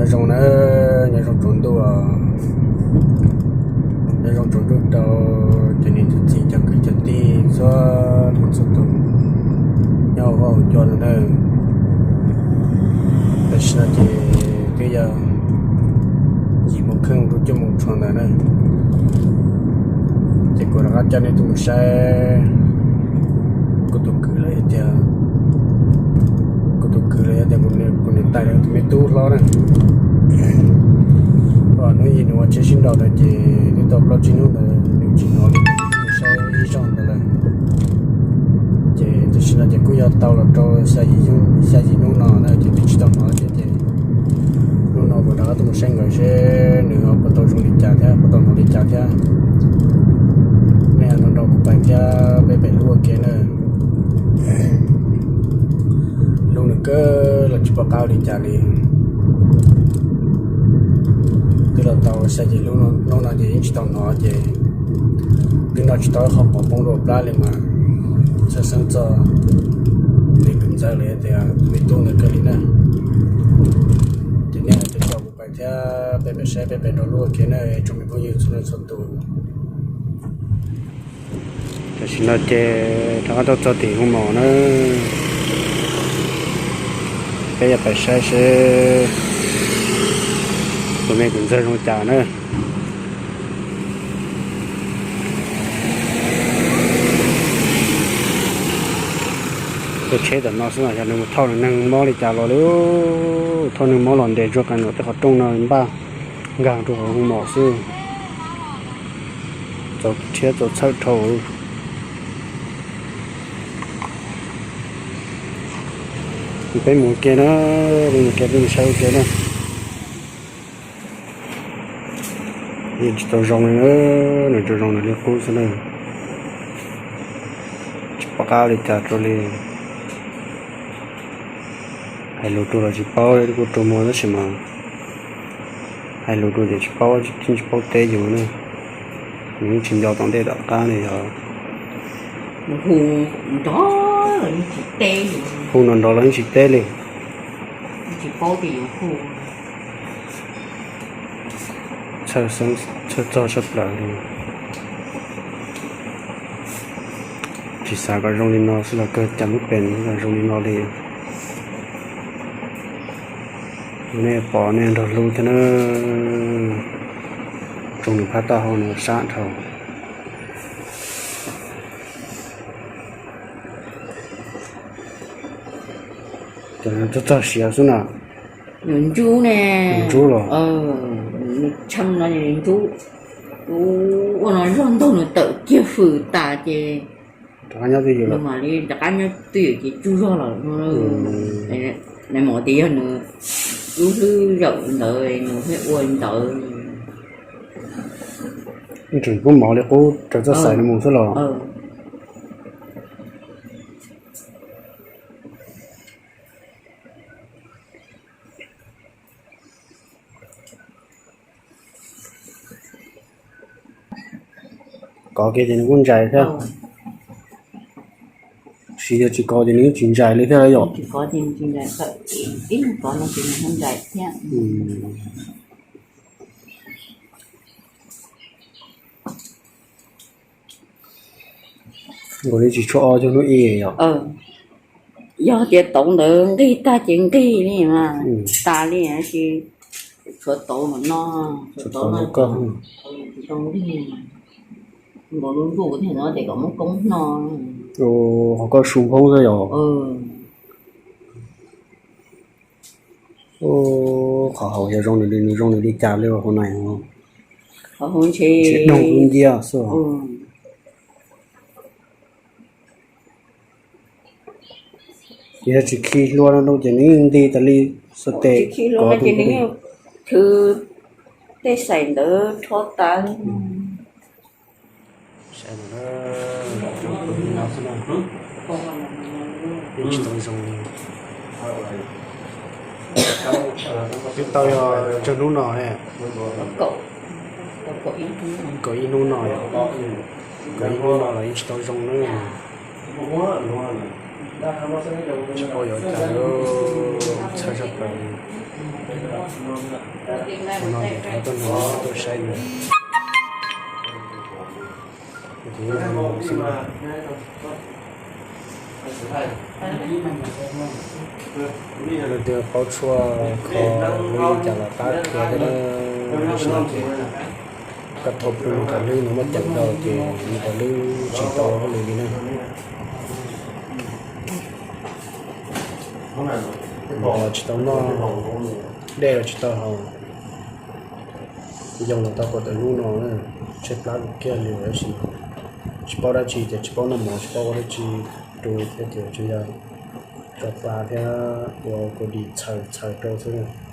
Zoo na, nyob zoo tsaus ntuj, nyob zoo tsaus ntuj rau cov niam cov txiv cov kwv cov tij txhua leej txhua tus nyob hauv vaj hauv cua no na. Tam sim no ces twb yog yim moo kheej rau cuaj moo tshua ntawd na. Ces kuv rov qab coj nej tuaj mus saib kuv tus kwv los yog tias, kuv tus kwv los yog tias kuv niam tais los tus me tub hlob na. Hnub ib nws ua tsheb sib nraus ntawd ces twb tau plaub tsib hnub ntawd nws tsis hnov li, saib ib zaug ntawd lawm. Ces tam sim no ces kuj yog tau los rau xya yim hnub no na ces twb tsis tau hnov thiab ces hnub no kuv rov qab tuaj mus saib nkawd seb nws ho puas tau zoo li cas thiab puas tau hnov li cas thiab. Nej ho nrog kuv pais thiab peb pem hlub ua ke na. Hlub nws kawg los tsis pom qab ua li cas li. Twb los tau xya yim hnub no ces yeej tsis tau hnov ces twb noj tsis tau ib qho qos poob rau plab li mas txhawj xeeb txog li kwv ntxawg los yog tias me tub ntawd kawg li na. Ces nej ho coj kuv pais thiab peb pem saib peb pem nrog hlub ua ke na tsoom me phooj ywg txhua leej txhua tus. Tam sim no ces rov qab tuaj txog tim hu mos na, peb yuav pais saib seb tus me kwv ntxawg zoo cas na. Tus tsheb tam no xwb yog nws mus thauj nws neeg mob li cas los li, thauj neeg mob los nres tsuag qees nram tej qhov rooj no npaj nkag rau hauv hu mos xwb. Txaus rhiab txaus txhawj dhau. Peb mus ua ke na, peb mus ua ke peb mus saib ua ke na. Yeej tsis tau zoo li, nws tsuas zoo nws li qub xwb na. Tsis pom qab li cas rau li. Hais lus rau los tsis paub, kuj rau muag tab sis mas hais lus rau ces tsis paub, tsis paub teb yus na. Nws yeej tsis nco tom ntej tom qab li yog. Hu nrov los yeej tsis teb li. Txhawj txog tshaj plaws li. Tsis xav kom zoo li no xwb los kawg, cas lub pem no zoo li no li. Nej pom nej nrog hlub thiab na. Tsoo nws phab taub hau no sab dhau. Ces txog txog siav xwb na. Nws ntsub ne. Ntsub los? Nws tshee no nws ntsub. Ua no zog ntaug nws tawm kiag fwm tas ces rov qab nyob twj ywm, mam li rov qab nyob twj ywm ces tsaug zog lawm. Nws mam tias yog nws lub hlwb zaum ntawd nws thiaj ua li ntawd. Tseem pub mov li qub raws txoj xais no mus xwb los? Kov kiag ces nws kuj ntsais thiab. Sis yog tsis kov ces nws yeej tsis ntsais li thiab yom? Nkaus li tsis tshua o cuag hnub ib yom? Yog tias tauv ntawd nqig tag ces nqig li mas tas li, tab sis tshuav tauv no, tshuav tauv no koj tsis tau nqig. Nkaus lub ntuj thiaj no ces kom muab koob hno. Qhov koj su phoob xwb yom? Qhov haus yog zoo nws li, nws zoo nws li cas li hauv na? Ntshe doog dub nciab xwb. Ces yog tsis khi hlua no ces nws yeej nti tas li xwb tes. Tsis khi hlua no ces nws yeej thwv tej xais ntawd rho tas li. Yeej tsis tau zoo li. Twb tau yog tsawg hnub no ne? Kaum ib hnub no, kaum ib hnub no los yeej tsis tau zoo na. Tsis paub yuav cas, txhawj tshaj plaws li. Ua no ces thov tuaj nrog tuaj saib li. Ces yog no xwb. Leej twg paub tshuaj kho lub li cas los pab qhia thiab na. Tam sim no ces koj thauj pw cov lub no muaj ceem ntau ces nws cov lub tsis tau hauj lwm li na. Mov los tsis tau noj, dej los tsis tau haus, yoo los tau kaum tawm hnub no, tshaib plab kiag li tab sis tsis paub dab tsi ces tsis paub noj mov tsis paub ua dab tsi, rau thiab ces tsuas yog tso pa thiab ua kua dis txhaws txhaws rau xwb.